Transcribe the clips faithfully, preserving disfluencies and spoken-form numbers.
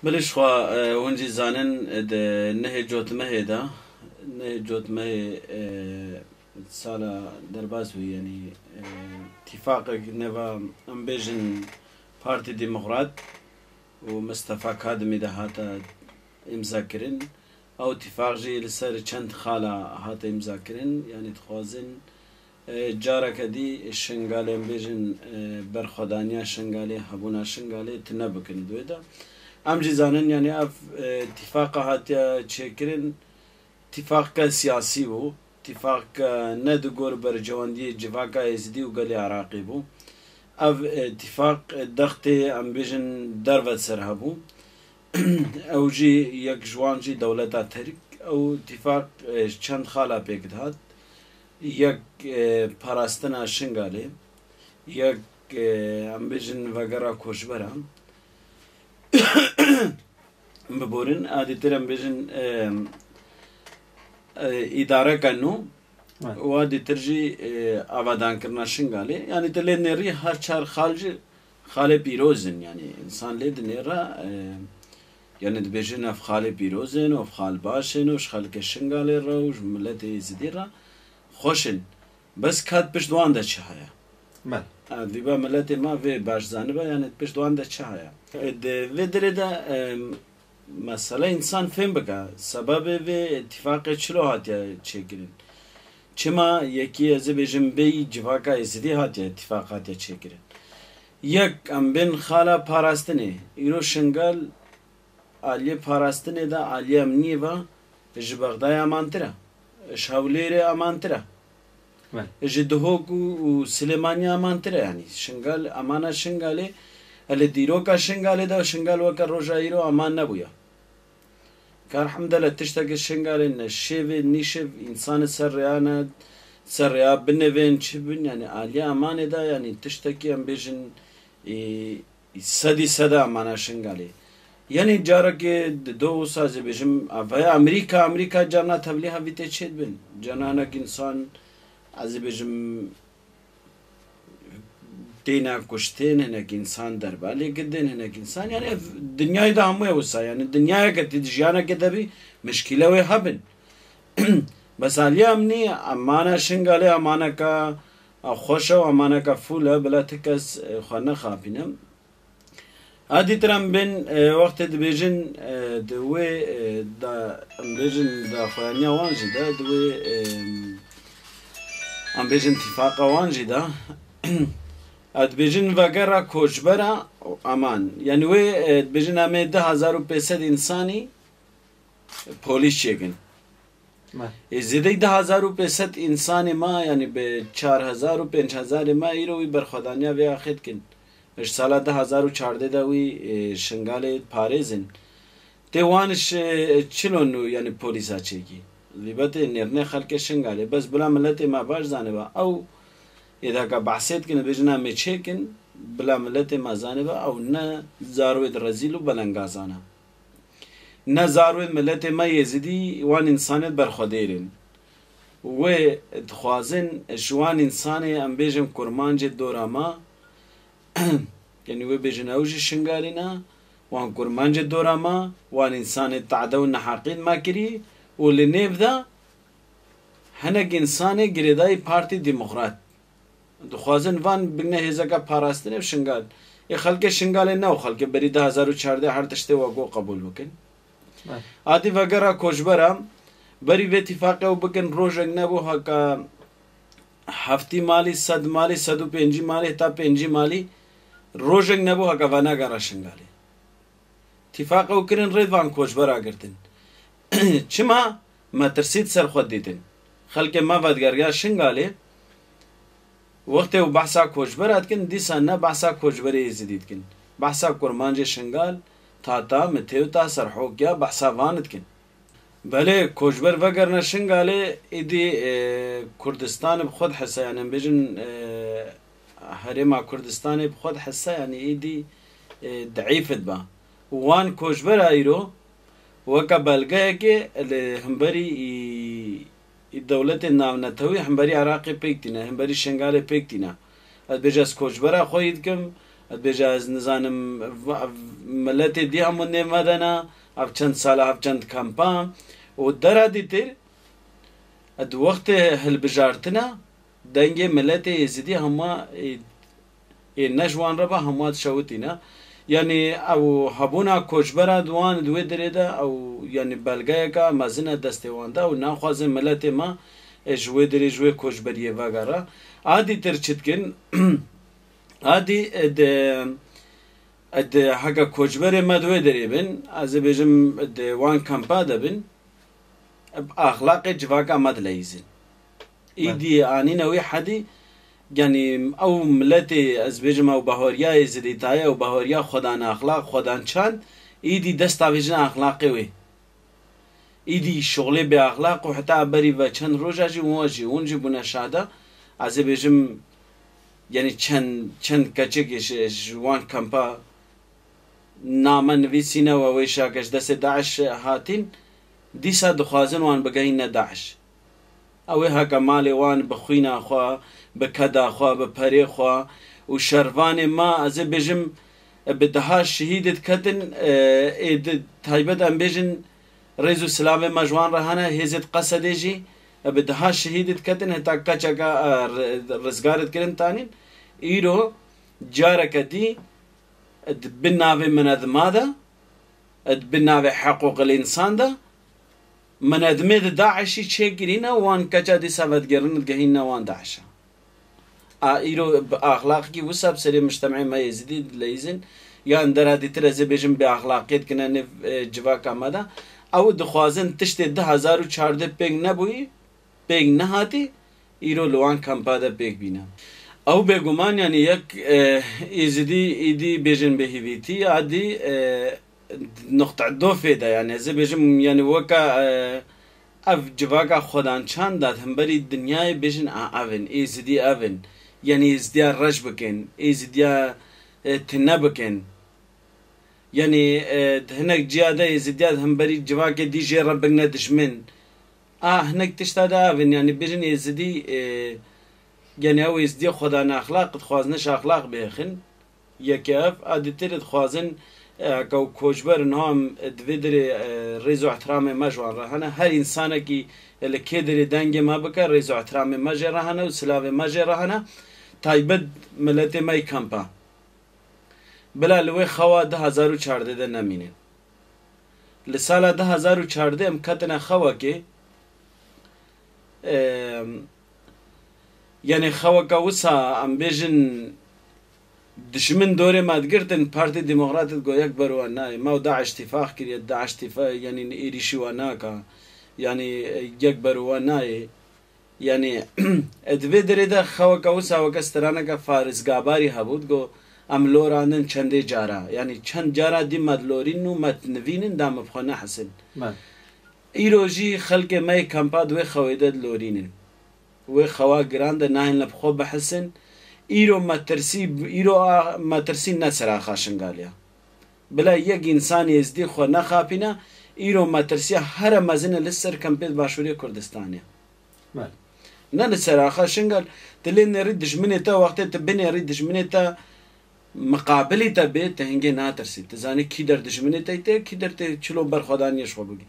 Belê jixwe, e, hûn jî zanin, e, di nehê Cotmehê de, nehê Cotmehê, e, sala derbas bû, yanî, e, tîfaqek neva, em bêjin, Partî Demokrat û Mistefa Kadimî de hate îmza kirin. Ew tîfaq jî li ser çend xala hate îmza kirin, yanî dixwazin, e, careke dî Şingalê, em bêjin, e, berxwedaniya Şingalê, hebûna Şingalê tune bikin di wê de. Em jî zanin, yanî ev, e, tîfaqa hatiye çêkirin, tîfaqke siyasî bû, tîfaqke ne di gor berjewendiyê civaka Êzidî û gelê Iraqê bû. Ev, e, tîfaq, e, dextê, em bêjin, derve ser hebû. Ew jî yek ji wan jî dewleta Tirk. Ew tîfaq, e, çend xala pêk dihat. Yek, e, parastina Şingalê, yek, e, em bêjin vegera koçberan. Biborin, a dîtir em bêjin, e, e, îdareke nû. Evet. Û a dîtir jî, e, avadankirina Şingalê. Yanî tu lê nêrî her çar xal jî xalê pîroz in. Yanî însan lê dinêre, e, yanî dibêjin ev xalê pîroz in, ev xal baş in, û ji xelkê Şingalê re û ji miletê Êzidî re xweş in. Bes ka di pişt wan de çi heye? Belê. E, vîba miletê me vê baş zanibe, yanî di pişt wan de çi heye? E, di vê derê de, e, mesela însan fêm bike, sebebê vê tîfaqê çilo hatiye çêkirin? Çima yekî, ez ê bêjim, bêyî civaka Êzidî hatiye, tîfaq hatiye çêkirin? Yek, em bên xala parastinê. Îro Şingal aliyê parastinê de, aliyê emniyê ve ji Bexdayê amantir e, ji Hewlêrê amantir e, Belê. ji Duhok û, û Silêmaniyê amantir e. Yanî Şingal, emana Şingalê, e, li dîroka Şingalê de Şingal weke roja îro eman nebûye. Kar hemdele tiştekî Şingalê ne şêvê, nîşiv, însanê ser rêya ne, ser rêya binivên, çi bin, yanî aliyê emanê de, yanî tiştekî em bêjin, e, sedî sed e emana Şingalê. Yanî carekê di do wisa ez ê bêjim, ev heye Amerîka, Amerîka carna tevlî hevî tê çêdibin. Carna hinek însan, ez ê bêjim, têne kuştên, hinek însan derbalê gidin, hinek însan, yanî ev dinyayê de hemû ye wisa, yanî dinyayeke tê di jiyaneke de bî, mişkîle wê hebin. Bes aliyê emnî, emana Şingalê emaneka, a, xweş e û emaneka fûl e, bila ti kes, e, xwe nexapîne. A dîtir em bên, e, wextê dibêjin, e, di wê, e, da, em bêjin daxuyaniya wan jî de, di wê, e, em bêjin tîfaqa wan jî de, e, dibêjin vegera koçbera eman. Yanî wê, e, dibêjin em ê du hezar û pênc sed însanî polîs çêkin. Me. Ê zêdeyî du hezar û pênc sed însanê me, yanî bi çar hezar û pênc hezarê me îro wî berxwedaniya vê axê dikin. Ji sala du hezar û çardeh de wî, e, Şingalê parêzin. Tê wan ji çilo nû, yanî polîsa çêkî. Lîbetê nêrnê xelkê Şingalê. Bes bila miletê me baş zanibe. Ew êdaka behsê dikin, bêjin em ê çêkin, bila miletê me zanibe, ew ne zarwê di rezîl û belengazan e. Ne zarwên miletê me Yêzidî wan însanê berxwedêr in. Wê dixwazin ji wan însanê, em bêjin, kurmancê dora me, yanî wê bêjin ew jî Şingalî ne, wan kurmancê dora me, wan însanê tade û neheqî me kirî û li nêv de hinek însanê girêdayî Partî Demokrat. Dixwazin van bigine hêzeke parastinê û Şingal. Ê xelkê Şingalê ne û xelkê berî du hezar û çardeh her tiştê we got qebûl bikin. Evet. Adî vegera koçbera, berî vê tîfaqê û bikin rojek nebû haka heftî malî, sed malî, sed û pêncî malî, heta pêncî malî rojek nebû haka venegera Şingalê. Tîfaqê û kirin rê van koçbera girtin. Çima? Metirsî di ser xwe dîtin. Xelkê me vedigeriya Şingalê, wextê û behsa koçbera dikin, dîsa ne behsa koçberê Êzidî dikin. Behsa kurmancê Şingal, Tata, Mitêwta, Serhokiya, behsa van dikin. Belê, koçber vegerine Şingalê, êdî, e, Kurdistan bi xwe dihese, yani, em bêjin, e, Herêma Kurdistanê bi xwe dihese, yani, êdî, e, deîf dibe. Wan koçbera îro weke belgeyekê li hemberî î, î dewletên navnetewî, hemberî Iraqê pêk tîne, hemberî Şingalê pêk tîne. Ez bêje ez koçbera xwe yî dikim, Dibêje, ez nizanim, va-, miletê dî hemû nêv me de ne, ev çend sala, ev çend kampa û dera dîtir, di wextê hilbijartina dengê miletê Êzidî hema ê, ê ne ji wan re be, hema dişewitîne. Yanî ew hebûna koçbera di wan, di wê derê de ew, yanî belgeyeke mezin e destê wan de û naxwazin miletê me, ê, ji wê derê, ji wê koçberiyê vegere. A dîtir çi dikin? A dî, e, di, e, di heke koçberê me di wê derê bin, ez ê bêjim di wan kampa de bin, bi axlaqê civaka me dileyîzin. Îdî anîne wî hedî, yanî ew miletê, ez bêjim ew bahoriya Êzidîtaye, ew bahoriya xwedan axlaq, xwedan çand, îdî dest avêjine axlaqê wê. Îdî şixulê bêaxlaq û heta berî ve çend roja jî wan jî, hûn jî bûne şahda. Ez ê bêjim, yanî çend, çend keçekê ji, ji wan kampa name nivîsîne û ew ê şake ji destê DAIŞ hatîn, dîsa dixwazin wan bigehîne DAIŞ. Ew ê heke malê wan bi xwîna xwe, bi keda xwe, bi perê xwe û şervanê me, ez ê bêjim, bi deha şehîdê diketin, e, ê di taybet em bêjin, rêz û silavê me ji wan re hene, hêzê di Qesedê jî, e, bi deha şehîdê diketin, heta keçeke, e, ri-, rizgarê dikirin tanîn. Îro careke dî, e, di bin navê minedima de, e, di bin navê heqûqil însan de, minedimê di DAIŞî çêkirîne, wan keça dîsa vedigerîne, digehîne wan DAIŞa. A, îro bi axlaqekî wisa bi serê mujtemê me Êzidî dileyîzin, yan dera dîtir ez ê bêjim bêaxlaqiyê dikine nêv, e, civaka me de. Ew dixwazin tiştê du hezar û çardeh pêk nebûyî, pêk nehatî, îro li wan kampa de pêk bîne. Ew bêguman, yanî yek, e, Êzidî îdî bêjin bêhîvîtî, a dî, e, nuqta dofê de, yanî ez ê bêjim, yanî weke, e, ev civaka xwedan çand de hemberî dinyayê bêjin a ev in, Êzidî ev in. Yanî Êzidiya reş bikin, Êzidiya, e, tune bikin. Yanî, e, di hinek ciya de Êzidiya di hemberî civakê dî jê re bigine dijmin. A hinek tişta de ev in, yanî bêjin Êzidî, e, yanî ew Êzidiya xwedan axlaq, dixwazine ji axlaq bêxin. Yekê ev, a dîtir dixwazin, e, heke ew koçber in, ham di vê derê, e, rêz û ihtiramê me ji wan re hene. Her însanekî li kê derê dengê me bike, rêz û ihtiramê me jê re hene û silavê me jê re hene. Taybet miletê me yê kampa. Bila li wê xewa du hezar û çardeh de nemînin. Li sala du hezar û çardeh em ketine xewekê, em, yanî xeweka wisa em bêjin dijmin dorê me digirtin, Partî Demokratîk got yek ber we nayê. Me û DAIŞ tîfaq kiriye, DAIŞ tîfa-, yanî êrîşî we naka. Yanî yek ber we nayê. Yanî, e, di vê derê de xeweke wisa weke straneke Faris Gabarî hebû, digo, em lorandin çendê cara. Yanî çend cara dî me dilorînin û me dinivînin da me bi xwe nehisin. Bele. Îro jî xelkê me yê kampa di wê xewê de dilorînin. Wê xewa giran de nahêlin bi xwe bihisin. Îro metirsî, îro a, metirsî ne ser axa Şingalê ya. Bila yek însanê Êzidî xwe nexapîne, îro metirsiya here mezin e li ser kempê di Başûrê Kurdistanê. Bele. Ne li ser axa Şingal, tu lê nêrî dijminê te, wextê tu binêrî dijminê te, miqabilî te bê, tu hingê natirsî. Tu zanî kî der dijminê te tê, kî der tê çilo berxwedaniyê ji xwe bigî.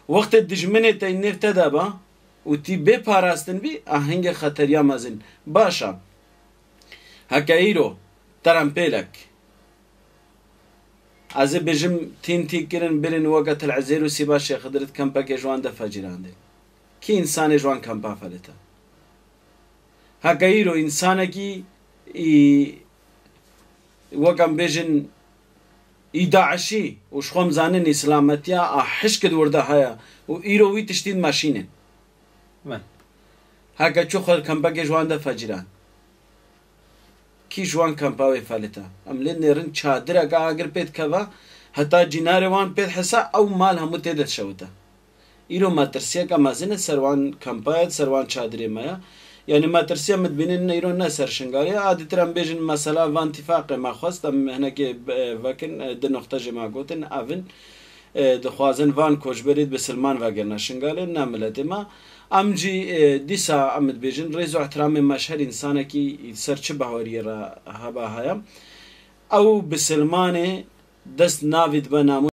Wextê dijminê te nêv te de ba û tî bê parastin bî, a hingê xeteriya mezin. Baş a. Heke îro, terempêlek. Ez ê bêjim tîn tî kirin, birin weke Til Ezêr û Sîba Şêx Xidir di kempekê ji wan de fecirandin. Kî însanê ji wan kempa felite? Heke îro însanekî î, wek em bêjin, î DAIŞî û ji xwe em zanin îslametiya a hişk di wir de heye û îro wî tiştî dimeşînin. Bele. Heke çû xwe kempekê ji wan de fecîran. Kî ji wan kampa wê felite? Em lê nêrin çadireke agir pê dikeve, heta cînarê wan pê dihisa, ew mal hemû tê de dişewite. Îro metirsiyeke mezin e ser wan kampa ye, ser wan çadirê me ye. Yanî metirsiya min dibînin ne îro ne ser Şingalê ye. A dîtir em bêjin mesela van tîfaqê me xwest, em hinekê, e, vekin, e, du noqte jê me gotin, ev in. E, dixwazin van koçberî bisilman vegirine Şingalê, ne miletê me. Em jî, e, dîsa em dibêjin, rêz û ihtiramê me ji her însanekî ser çi baweriyê re heba heye. Ew bisilmanê dest navî dibe namûs.